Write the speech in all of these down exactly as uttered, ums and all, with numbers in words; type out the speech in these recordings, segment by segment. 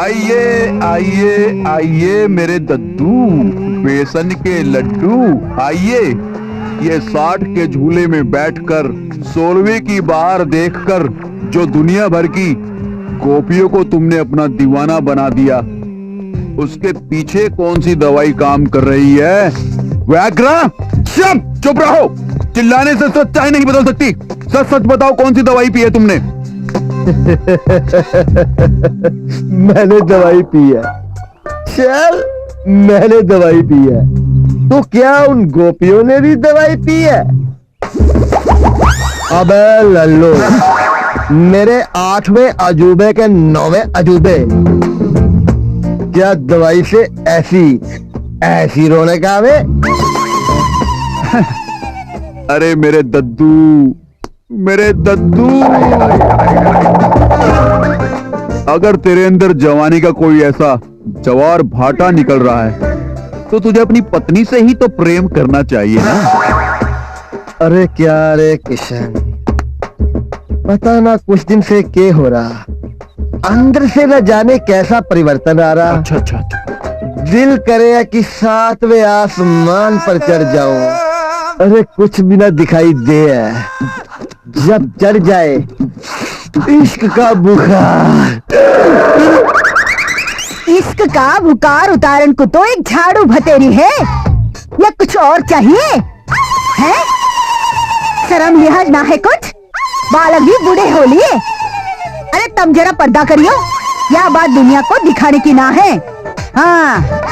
आइए, आइए, आइए मेरे दद्दू, बेसन के लड्डू, आइए। ये साठ के झूले में बैठकर सोलहवीं की बहार देखकर जो दुनिया भर की गोपियों को तुमने अपना दीवाना बना दिया, उसके पीछे कौन सी दवाई काम कर रही है? व्याघ्रा, चुप, चुप रहो। चिल्लाने से सच्चाई नहीं बदल सकती। सच सच बताओ, कौन सी दवाई पी है तुमने? मैंने दवाई पी है। चल, मैंने दवाई पी है, तो क्या उन गोपियों ने भी दवाई पी है? अबे लल्लू, मेरे आठवें अजूबे के नौवें अजूबे, क्या दवाई से ऐसी, ऐसी रौनक आवे? अरे मेरे दद्दू, मेरे दद्दू, अगर तेरे अंदर जवानी का कोई ऐसा जवार भाटा निकल रहा है, तो तुझे अपनी पत्नी से ही तो प्रेम करना चाहिए ना। अरे क्या रे किशन, पता ना कुछ दिन से के हो रहा, अंदर से न जाने कैसा परिवर्तन आ रहा। अच्छा, अच्छा, अच्छा। दिल करे कि सातवें आसमान पर चढ़ जाऊं। अरे कुछ भी ना दिखाई दे है। जब चढ़ जाए इश्क का बुखार। इश्क का बुखार उतारण को तो एक झाड़ू भतेरी है, या कुछ और चाहिए? है? शर्म लिहाज ना है कुछ? बालक भी बूढ़े हो लिए। अरे तम जरा पर्दा करियो, या बात दुनिया को दिखाने की ना है। हाँ।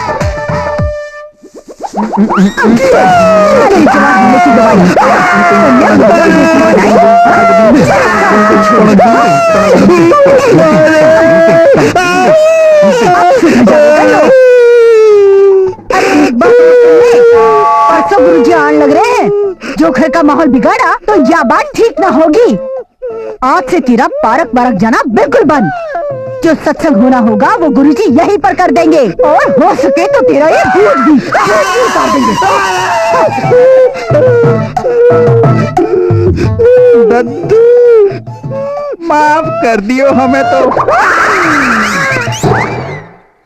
अरे एक बात और सुन ले, परसों गुरुजी आन लग रहे हैं। जो घर का माहौल बिगाड़ा तो या बात ठीक ना होगी। आज से तेरा पार्क वारक जाना बिल्कुल बंद। जो सत्संग होना होगा वो गुरुजी यहीं पर कर देंगे, और हो सके तो तेरा ये भूत भी उतार देंगे। दद्दू, माफ कर दियो हमें तो।